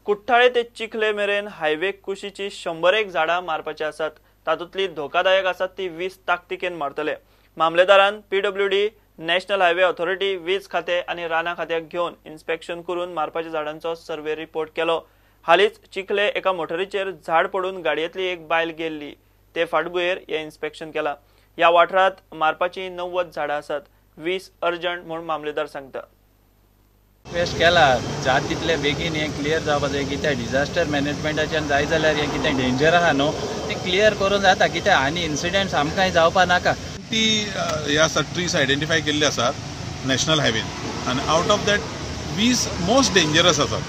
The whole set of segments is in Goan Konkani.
कुठ्ठाळे ते चिखले मेरेन हायवे कुशीची 101 झाडां मारपाची आसात. तातूंतली धोकादायक आसात ती 20 ताकतिकेन मारतले. मामलेदारान पीडब्ल्यूडी, नॅशनल हायवे ऑथॉरिटी, वीज खाते आनी रानां खात्याक घेवन इन्स्पेक्शन करून मारपाच्या झाडांचो सर्वे रिपोर्ट केलो. हालींच चिखले एका मोटरीचेर झाड पडून गाडयेंतली एक बायल गेल्ली. ते फाटभुंयेर हें इन्स्पेक्शन केलां. ह्या वाठारांत मारपाची 90 झाडां आसात. 20 अर्जंट म्हूण मामलेदार सांगता. रिक्वेस्ट केला जात तितले बेगीन हें क्लियर जावपा जाय. कित्याक डिजास्टर मॅनेजमेंटाच्यान जाय जाल्यार हें कितें डेंजर आहा न्हू तें क्लियर करून जाता. कित्याक आनी इन्सिडंट्स आमकांय जावपा नाका. ती हे आसा ट्रीज आयडेंटिफाय केल्ले आसात नॅशनल हायवेन आनी out of that 20 most dangerous आसात.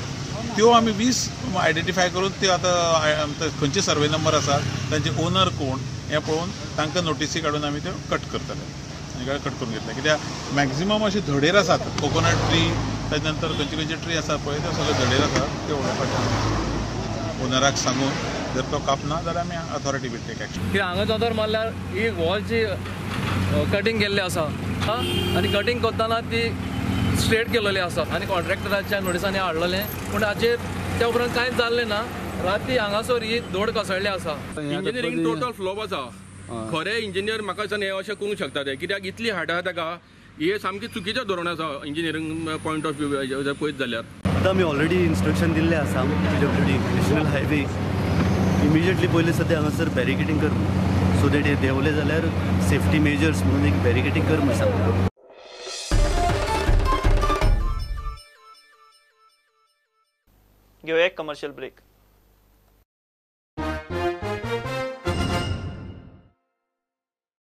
त्यो आमी 20 आयडेंटिफाय करून त्यो आतां खंयचे सर्वे नंबर आसा तांचे ओनर कोण हें पळोवन तांकां नोटीसी काडून आमी त्यो कट करतले आनी कट करून घेतले. कित्याक मॅक्झिमम अशे धडेर आसात कोकोनट ट्री, ताजे नंतर खंयचे खंयचे ट्री आसा पळय ते सगळे धडेर आसात. ते उडोवपाचे ओनराक सांगून जर तो कापना जाल्यार आमी ऑथॉरिटी will take action. कित्याक हांगा दोतोर मारल्यार ही वॉल जी कटींग केल्ली आसा आनी कटींग करतना ती स्ट्रेट केलेली आसा आनी कॉन्ट्रॅक्टराच्या नोटिसांनी हाडलेलें, पूण हाचेर त्या उपरांत कांयच जाल्लें ना. राती हांगासर ही धोड कोसळ्ळी आसा. इंजिनियरींग टोटल फ्लॉप आसा. खरें इंजिनियर म्हाका दिसना हें अशें करूंक शकता ते. कित्याक इतली हाडा ताका हे सामकें चुकीचें धोरण आसा इंजिनियरींग पॉयंट ऑफ व्यू जर पळयत जाल्यार. आतां आमी ऑलरेडी इन्स्ट्रक्शन दिल्लें आसा पीडब्ल्यूडी नॅशनल हायवे इमिजिएटली पयलीं सद्या हांगासर बॅरिकेटींग कर म्हूण, सो that हे देंवले जाल्यार सेफ्टी मेजर्स म्हणून एक बॅरिकेटींग कर म्हूण सांगता. घेवया एक कमर्शियल ब्रेक.